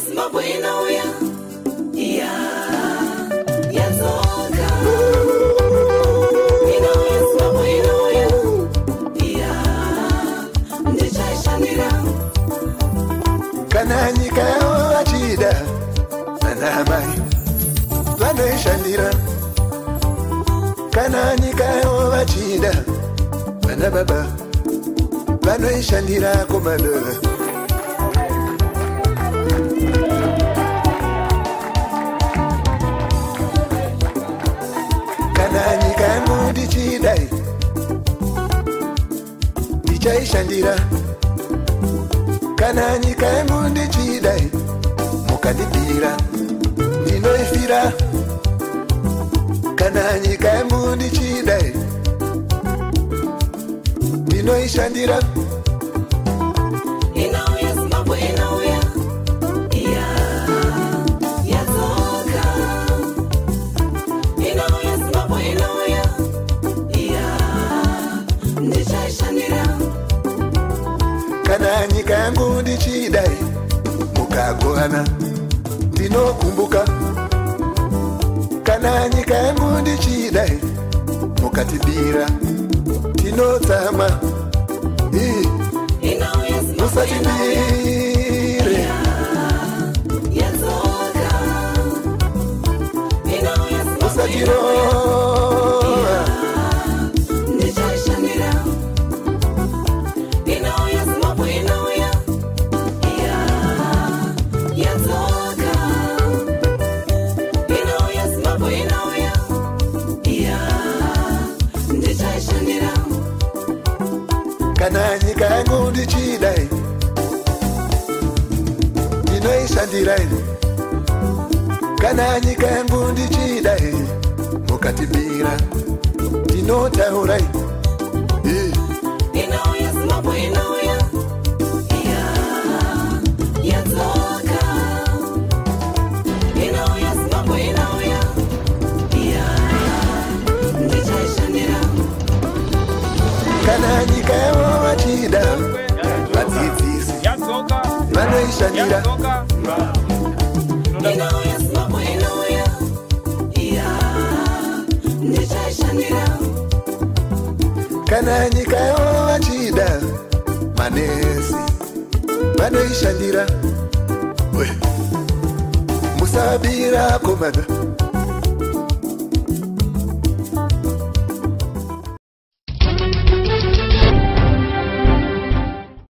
Zimbabwe inouya, iya, yadzoka. Inouya Zimbabwe inouya, iya, ndichaishandira. Kana nyika yavo vachida, vana mai vanoishandira. Kana nyika yavo vachida, vana baba vanoishandira komandora. Kana nyika yangu ndichidai, ndichaishandira. Kana nyika yangu ndichidai, mukandibira ndinoifira. Kana nyika yangu ndichidai, ndinoishandira. Inouya Zimbabwe inouya, iya, yadzoka. Inouya Zimbabwe inouya, iya, ndichaishandira. Kana nyika yangu ndichidai, mukagohana ndinokumbuka. Kana nyika yangu ndichidai, mukatibira tinotsama. Ii, Inouya Zimbabwe inouya, musatibire. yadzoka. Inouya Zimbabwe inouya, Musatirova. ndichaishandira. Inouya Zimbabwe inouya, iya, yadzoka. Inouya Zimbabwe inouya, iya, ndichaishandira. Kana nyika yangu ndichidai, ndinoishandira ini. Kana nyika yangu ndichidai, mukatibira ndinotaura ini. Ii, Inouya Zimbabwe inouya, iya, yadzoka. Inouya Zimbabwe inouya, iya, ndichaishandira. Kana nyika yavo vachida, vadzidzisi Yadzoka. vanoishandira. Yadzoka. Inouya Zimbabwe inouya, iya, ndichaishandira. Kana nyika yavo vachida, manesi vanoishandira. We, musabira komana.